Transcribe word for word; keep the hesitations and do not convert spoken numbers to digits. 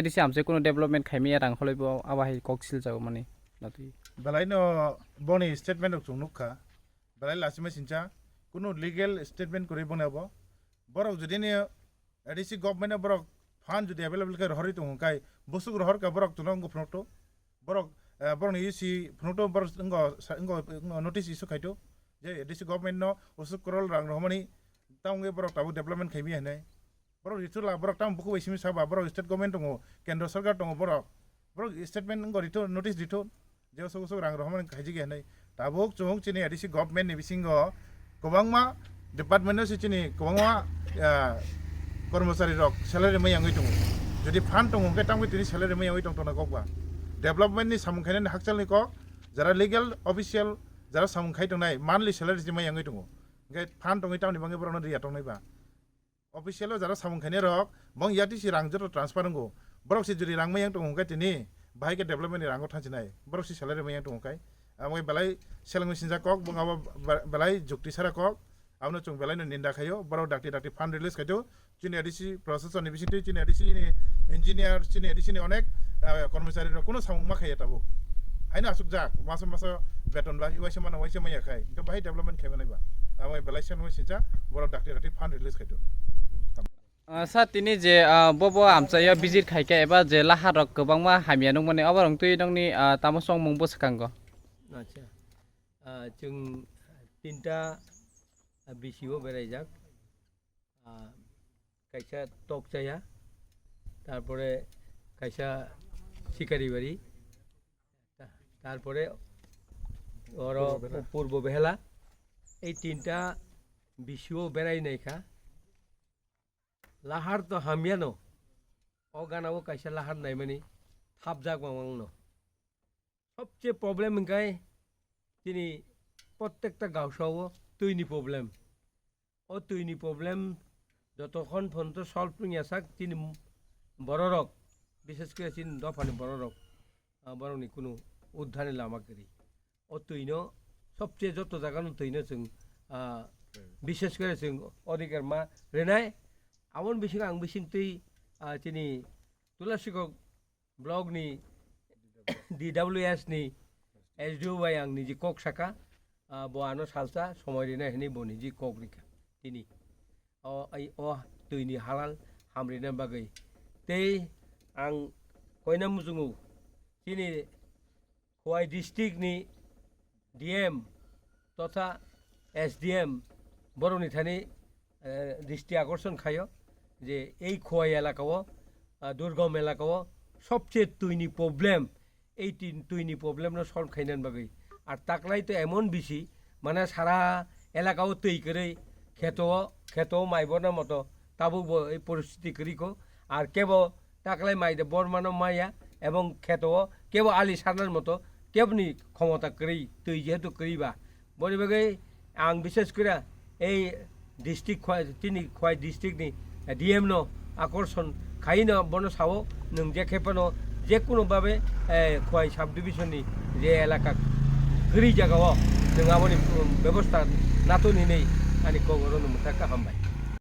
Sisi amse kuno development khaimaya rang kholoi bo abo hai kok sil jago mani. Natwi. Belai no boni statement rok chung nukha. Belai lachima sincha kuno legal statement kwrwi boni abo. Borok jodi ni A D C government no borok fund jodi available khe rohorwi tongo kai bosuk rohor ka borok tono wngkha phunukto. Borok, eh, borok ni U C phunukto borok wngkha sa-, wngkha, wngkha notice issue khaito. Je A D C government no usuk crore rang rohormani tamo wngwi borok tabuk development khaimaya hinwi. Borok rithula, borok tamo bukhuk bai simi saba, borok state government tongo, kendro sarkar tongo borok. Borok statement wngkha rithun, notice rithun. Je usuk usuk rang rohormani khaijigya hinwi. Tabuk chwng chini A D C government ni bisingo kwbangma department no se chini kwbangma, ah, kormochari rok salary mai yangwi tongo. Jodi fund tongo hwnkhe tamo tini salary mai yangwi tong tongna kok ba. Development ni samung khainani hakchal ni kok, jara legal official jara samung khai tongnai monthly salary se mai yangwi tongo. Hwnkhe fund tongwi tamni bagwi borokno riya tongnai ba. Official o jara samung khainai rok bong yatisi rang joto transfer wngo. Borok se jodi rang mayang tongo hwnkhe tini bahai khe development ni rango thansinai. Borok se salary mayang tongo kai. Amo belai selengwi sinjak kok bong abo be-, belai jukti sara kok. Abono chwng belai no ninda khaio. Borok dakti dakti fund release khaito. Chini A D C procession ni bisingtwi chini A D C ni engineer, chini A D C ni onek, ah, kormochari rok kuno samung ma khaiya tabuk. Haino asukjak masa masa beton ba uaisa mano uaisa maya khai. Hwnkhe bahai development khaimanai ba. Amo belai selengwi sinjak borok dakti dakti fund release khaito. Ah, sir, tini je, ah, bo bo amchaio visit khaikha eba je lahar rok kwbangma hamya nukmani, obo rok twi nokni, ah, tamo chongmung bwskango? Acha. Ah, chwng tinta, ah, B C O beraijak. Ah, kaisa Tokchaya, tarpore kaisa Sikaribari, ta-, tarpore oro Purbo Behela. Purbo Behela. Ei tinta B C O berai naikha. Lahar to hamyano. O gana o kaisa lahar naimani thapjak mangmangno. Sobche problem hwnkhe chini prottekta gaosao twini problem. O twini problem jotokhon phonto solve wngya sak chini bororok, bishes kore chini dophani bororok, ah, borokni kunu uddharni lama kwrwi. O twino sobche joto jagano twino chwng, ah, bishes kore chwng odhikar ma rwnai. Aboni bisingo ang bisingtwi, ah, chini Tulasikok block ni D W S ni S D O bai ang niji kok saka, ah, bo ano salsa somoi rina hinwi bo niji kok rika tini. O, ai, o twi ni halal hamrina bagwi. Tei ang koina muchungo chini Khowai district ni D M totha S D M borokni thani, eh, dristi akorson khaio je ei Khowai elakao, ah, durgom elakao sobche twini problem, ei tin-, twini problem no solve khainani bagwi. Ar taklai to emon bisi, mane sara elakao twi kwrwi, kheto, kheto mai borna moto tabuk bo ei poristiti kwrwi kho. Ar kebo taklai mai de bormano maya, ebong kheto o kebo ali sarnar moto keboni khomota kwrwi, twi jehetu kwrwi ba. Boni bagwi ang bishes kura ei district Khowai, chini Khowai district ni D M no akorson khaino bono sao, nwng je khe phano je kuno babe, eh, Khowai sub division ni je elaka kwrwi jaga o nwng aboni bebosta nato hinwi ani kok oro no mwthakha, hambai.